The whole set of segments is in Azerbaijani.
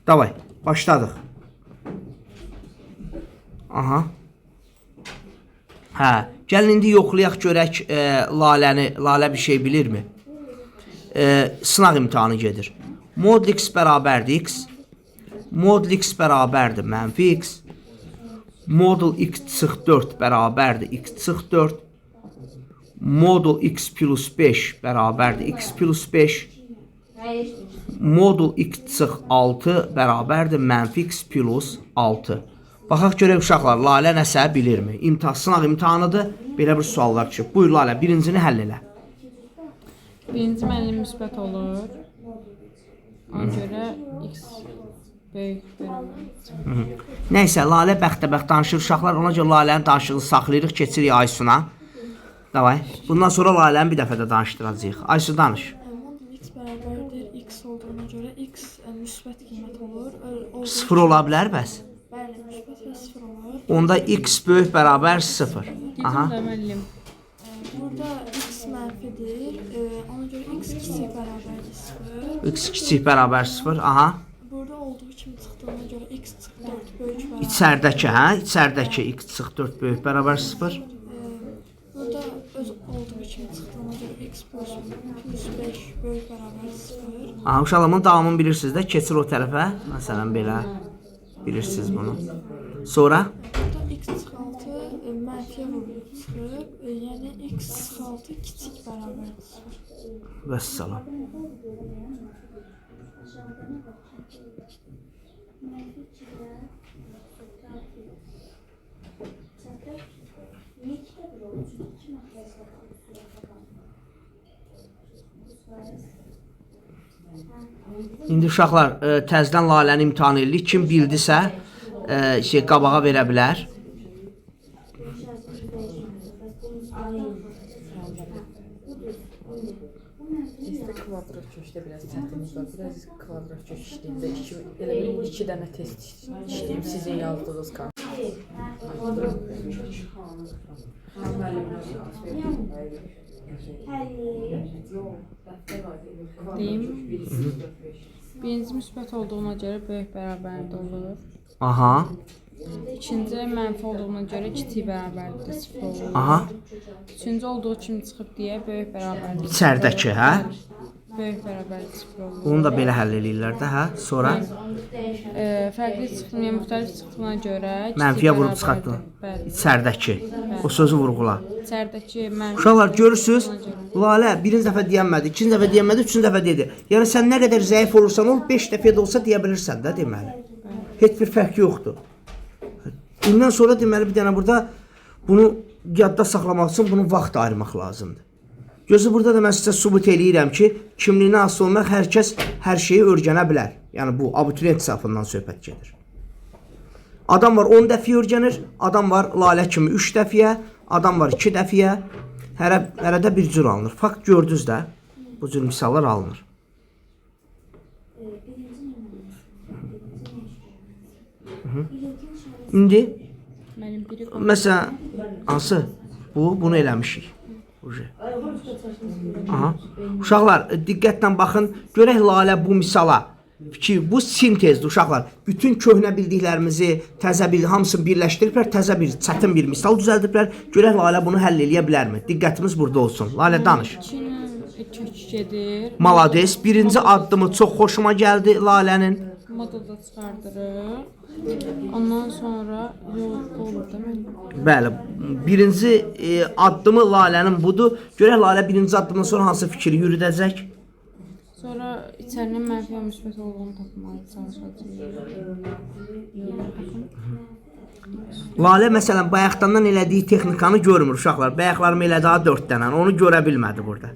Davay, başladıq. Aha. Hə, gəlin indi yoxlayaq görək Laləni, Lalə bir şey bilirmi? Sınaq imtahanı gedir. Modul x bərabərdir x. Modul x bərabərdir mənfi x. Modul x çıx 4 bərabərdir x çıx 4. Modul x plus 5 bərabərdir x plus 5. Modul x çıx 6 bərabərdir mənfi x plus 6. Baxaq görək uşaqlar, Lalə nəsə bilirmi? İmtahan, sınaq imtahanıdır. Belə bir suallar çıxıb. Buyur Lalə, birincini həll elə. Birinci müəllim müsbət olur. Ona görə x böyük bərabər. Nəysə, Lalə bəxtəbəxt danışır uşaqlar. Ona görə Lalənin danışığını saxlayırıq, keçirik Aysuna. Davay. Bundan sonra Laləni bir dəfə də danışdıracağıq. Aysu danış. Modul x bərabərdir x olduğuna görə x müsbət qiymət olur. 0 ola bilər bəs? Bəli, müsbət və 0 olur. Onda x böyük bərabər 0. Aha. Dedim də müəllim. Burada x mənfidir. Ona görə x kiçik bərabərdir 0. X kiçik bərabər 0. Aha. Burada olduğu kimi çıxdığına görə x çıx 4 böyük bərabər. İçəridəki, hə? İçəridəki x çıx 4 böyük bərabər 0. Burada öz olduğu kimi çıxdığına görə x plus 5 böyük bərabər 0. Aha, uşaqlar bunun davamını bilirsiniz də, keçir o tərəfə. Məsələn belə bilirsiniz bunu. Sonra Burada x çıx 6 mənfiyə vurulub çıxıb. Yəni x çıx 6 kiçik bərabərdir 0. vəssalam. İndi uşaqlar təzədən Laləni imtahan edirik. Kim bildisə, şey qabağa verə bilər. Testdə kvadrat kökdə biraz çətinlik var. Biraz kvadrat kök işləyəndə iki elə bil iki dənə test işləyim sizin yazdığınız kart. Deyim. Birinci müsbət olduğuna görə böyük bərabərdə olur. Aha. İkinci mənfi olduğuna görə kiçik bərabərdir 0 olur. Aha. Üçüncü olduğu kimi çıxıb deyə böyük bərabərdir. İçəridəki, hə? Böyük bərabərdir 0 olur. Bunu da belə həll eləyirlər də, hə? Sonra Fərqli çıxdığına, yəni müxtəlif çıxdığına görə kiçik mənfiyə vurub bərabərdir. çıxartdın. Bəli. İçəridəki. O sözü vurğula. İçəridəki mənfi Uşaqlar görürsüz, çıxdığına görə. Lalə birinci dəfə deyənmədi, ikinci dəfə deyənmədi, üçüncü dəfə dedi. Yəni sən nə qədər zəif olursan ol, 5 dəfə də olsa deyə bilirsən də deməli. Heç bir fərq yoxdur. Bundan sonra deməli bir dənə burada bunu yadda saxlamaq üçün bunu vaxt ayırmaq lazımdır. Gözü burada da mən sizə sübut eləyirəm ki, kimliyinə asılı olmayaraq hər kəs hər şeyi öyrənə bilər. Yəni bu abituriyent hesabından söhbət gedir. Adam var 10 dəfə öyrənir, adam var Lalə kimi 3 dəfəyə, adam var 2 dəfəyə. Hərə hərədə bir cür alınır. Fakt gördünüz də, bu cür misallar alınır. İndi Müəllim biri məsələn hansı bu bunu eləmişik. Uje. Aha. Uşaqlar diqqətlə baxın, görək Lalə bu misala ki, bu sintezdir uşaqlar. Bütün köhnə bildiklərimizi, təzə bil hamısını birləşdiriblər, təzə bir çətin bir misal düzəldiblər. Görək Lalə bunu həll eləyə bilərmi? Diqqətimiz burada olsun. Lalə danış. 2-nin kök gedir. Malades. Birinci addımı çox xoşuma gəldi Lalənin. Modulda çıxardırıq. Ondan sonra yol olur da müəllim. Bəli, birinci addımı Lalənin budur. Görək Lalə birinci addımdan sonra hansı fikri yürüdəcək? Sonra içərinin mənfi və müsbət olduğunu tapmağa çalışacağıq. Baxın. Lalə məsələn bayaqdandan elədiyi texnikanı görmür uşaqlar. Bayaqlarım elədi ha 4 dənə. Onu görə bilmədi burada.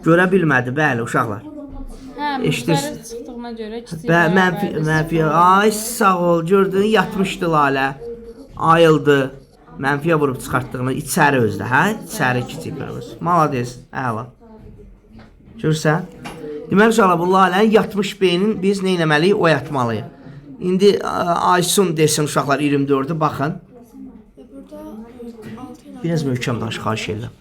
Görə bilmədi, bəli uşaqlar. Hə, Eşidirsiz. müxtəlif çıxdığına görə kiçik Bə mənfi bərabərdir mənfi. sıfır. Ay sağ ol, gördün yatmışdı Lalə. Ayıldı. Mənfiyə vurub çıxartdığını içəri özdə, hə? İçəri kiçik bərabər. Malades, əla. Görürsən? Deməli uşaqlar bu Lalənin yatmış beynin biz nə etməliyik? Oyatmalıyıq. İndi Aysun desin uşaqlar 24-ü baxın. Burada 6 ilə Biraz möhkəm danış, xahiş edirəm.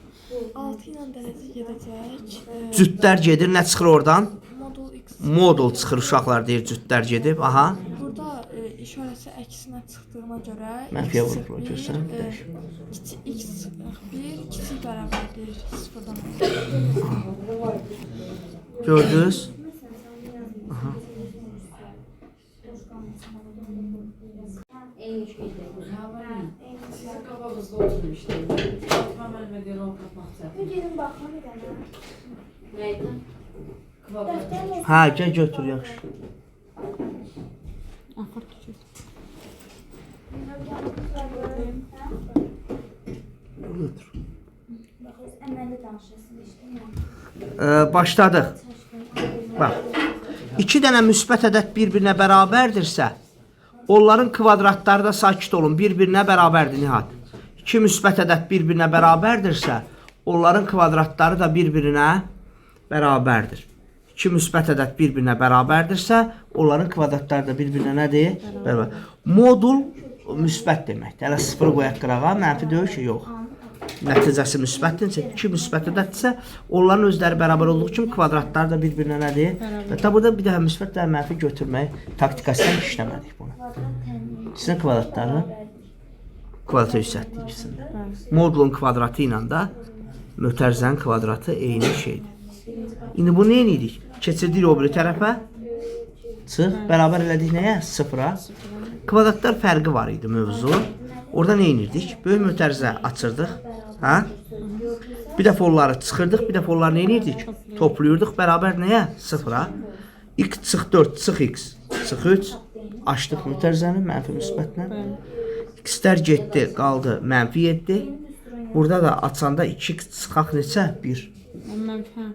6 ilə dərəcə gedəcək. Cütlər gedir, nə çıxır oradan? Modul x Modul çıxır uşaqlar deyir, cütlər gedib. Aha. Burada işarəsi əksinə çıxdığına görə Mənfiyə x vurublar, çıx görsən, 1, bir dəqiqə. kiçik x çıx 1 kiçik bərabərdir 0-dan. Gördünüz? Sizin qabağınızda oturmuşdum. Fatma müəllimə deyir, onu tapmaq çətin. Gelin baxma bir dənə. Nəydən? Kvadrat. Hə, gəl götür, yaxşı. Axır küçük. Götür. Əməlli danışırsın, eşitmirəm. Başladıq. Bax. İki dənə müsbət ədəd bir-birinə bərabərdirsə, onların kvadratları da sakit olun, bir-birinə bərabərdir Nihat. İki müsbət ədəd bir-birinə bərabərdirsə, onların kvadratları da bir-birinə bərabərdir. İki müsbət ədəd bir-birinə bərabərdirsə, onların kvadratları da bir-birinə nədir? Bərabər. Modul müsbət deməkdir. Hələ sıfırı qoyaq qırağa, mənfi deyil ki, yox. Nəticəsi müsbətdirsə, iki müsbət ədəddirsə, onların özləri bərabər olduğu kimi kvadratlar da bir-birinə nədir? Hətta burada bir daha müsbət və mənfi götürmək taktikasından işləmədik bunu. İkisinin kvadratları kvadrata yüksəltdik ikisini. Modulun kvadratı ilə də mötərizənin kvadratı eyni şeydir. İndi bunu nə edirik? Keçirdik o biri tərəfə. Çıx, bərabər elədik nəyə? Sıfıra. Kvadratlar fərqi var idi mövzu. Orada nə edirdik? Böyük mötərizə açırdıq. Hə? Bir dəfə onları çıxırdıq, bir dəfə onları nə edirdik? Toplayırdıq bərabər nəyə? Sıfıra. X çıx 4, çıx x, çıx 3. Açdıq mötərizəni mənfi müsbətlə. X-lər getdi, qaldı mənfi 7. Burada da açanda 2x çıxaq neçə? 1. Mənfi, hə.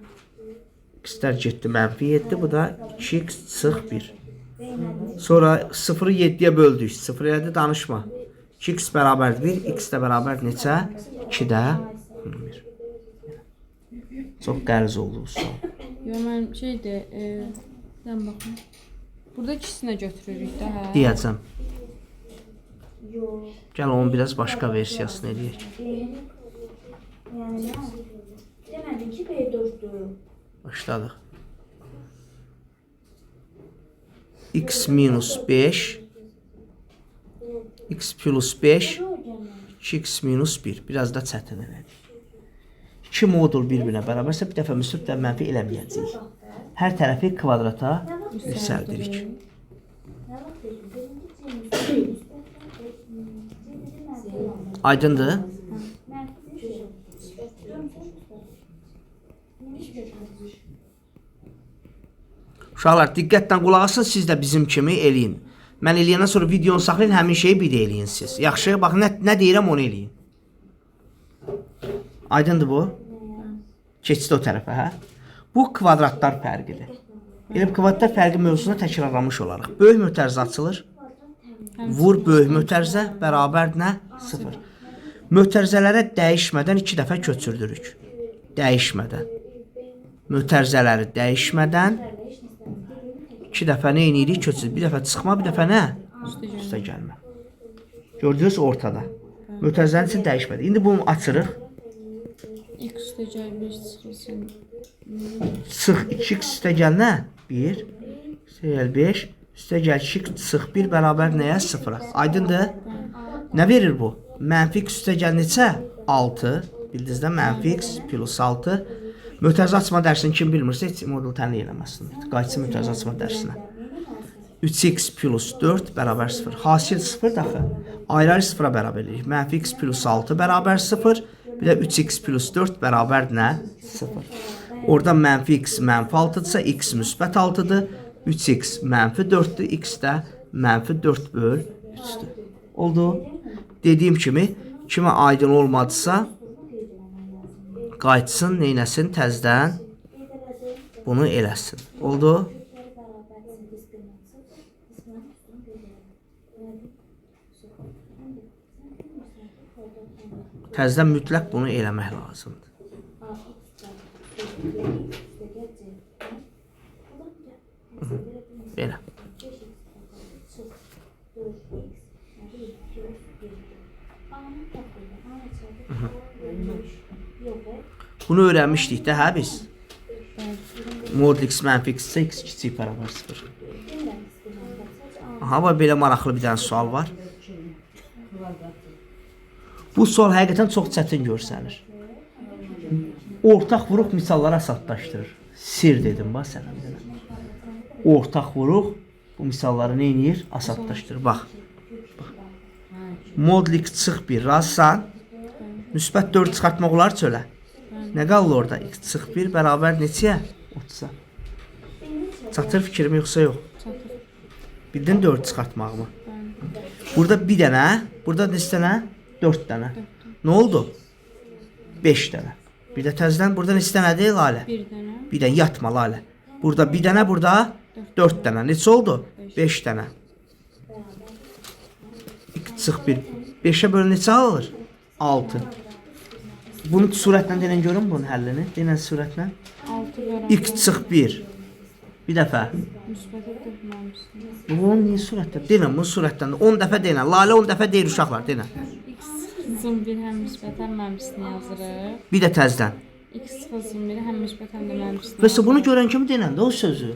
X-lər getdi mənfi 7, bu da 2x çıx 1. Sonra 0-ı 7-yə böldük. 0 elədi, danışma. 2x bərabərdir 1, x də bərabər neçə? 2 də 1. Çox qəliz oldu bu sual. Yox, mənim şeydir, dən baxım. Burada ikisinə götürürük də, hə. Deyəcəm. Gəl onun biraz başqa versiyasını eləyək. Yəni nə? Demədin ki, B4-dür. Başladıq. X minus 5 x plus 5 2x minus 1. Biraz da çətin elədik. İki modul bir-birinə bərabərsə bir dəfə müsbət və mənfi eləməyəcəyik. Hər tərəfi kvadrata yüksəldirik. Aydındır? Uşaqlar, diqqətlə qulaq asın, siz də bizim kimi eləyin. Mən eləyəndən sonra videonu saxlayın, həmin şeyi bir də eləyin siz. Yaxşı, bax nə deyirəm onu eləyin. Aydındır bu? Keçdi o tərəfə, hə? Bu kvadratlar fərqidir. Elə bu kvadratlar fərqi mövzusunu təkrarlamış olaraq. Böyük mötərizə açılır. Vur böyük mötərizə bərabər nə? 0. Mötərizələrə dəyişmədən iki dəfə köçürdürük. Dəyişmədən. Mötərizələri dəyişmədən iki dəfə nə edirik? Köçürürük. Bir dəfə çıxma, bir dəfə nə? Üstə gəlmə. Gördünüz ortada. Mötərizənin üçün dəyişmədi. İndi bunu açırıq. X üstə gəl 1 çıxılsın. Çıx 2x üstə gəl nə? 1. Üstə gəl 5. Üstə gəl 2x çıx 1 bərabər nəyə? 0-a. Aydındır? Nə verir bu? Mənfi x üstə gəl neçə? 6. Bildiniz də mənfi x plus 6. Mötərizə açma dərsini kim bilmirsə heç modul tənlik eləməsin. Qayıtsın mötərizə açma dərsinə. 3x plus 4 bərabər 0. Hasil 0 daxı. Ayrı-ayrı 0-a bərabər eləyirik. Mənfi x plus 6 bərabər 0. Bir də 3x plus 4 bərabər nə? 0. Orada mənfi x mənfi 6-dırsa, x müsbət 6-dır. 3x mənfi 4-dür, x də mənfi 4 böl 3-dür. Oldu. Dediyim kimi, kimə aydın olmadısa, qayıtsın, neynəsin, təzdən bunu eləsin. Oldu. Təzdən mütləq bunu eləmək lazımdır. Belə. Bunu öyrənmişdik də, hə biz? Mod x mənfi x-isə x kiçik bərabər 0. Demirəm x bir mənfi. Sadəcə A. Aha, bax belə maraqlı bir dənə sual var. Bu sual həqiqətən çox çətin görsənir. Ortaq vuruq misalları asadlaşdırır. Sir dedim bax sənə bir dənə. Ortaq vuruq bu misalları nə eləyir? Asadlaşdırır. Bax. Bax. Modul x çıx 1, razısan? Müsbət 4 çıxartmaq olar çölə. Nə qalır orada? X çıx 1 bərabər neçəyə? 30-a. Çatır fikrim yoxsa yox? Çatır. Bildin 4 çıxartmağımı? Bəli. Burada bir dənə, burada neçə dənə? 4 dənə. Nə oldu? 5 dənə. Bir də təzədən burada neçə dənədir Lalə? Bir dənə. Bir dənə yatma Lalə. Burada bir dənə, burada 4 dənə. Neçə oldu? 5 dənə. 2 çıx 1. 5-ə böl neçə alır? 6. Bunu surətlə denən görün bunun həllini. Denən surətlə. 6 bərabər. X çıx 1. Bir dəfə. Müsbətə 4 mənfisini. Bunu niyə surətlə? Denən bunu surətlə. 10 dəfə denən. Lalə 10 dəfə deyir uşaqlar, denən. X çıxılsın 1 həm müsbət həm mənfisini yazırıq. Bir də təzədən. X çıxılsın 1 həm müsbət həm də mənfisini. Mesela bunu görən kimi denən də o sözü.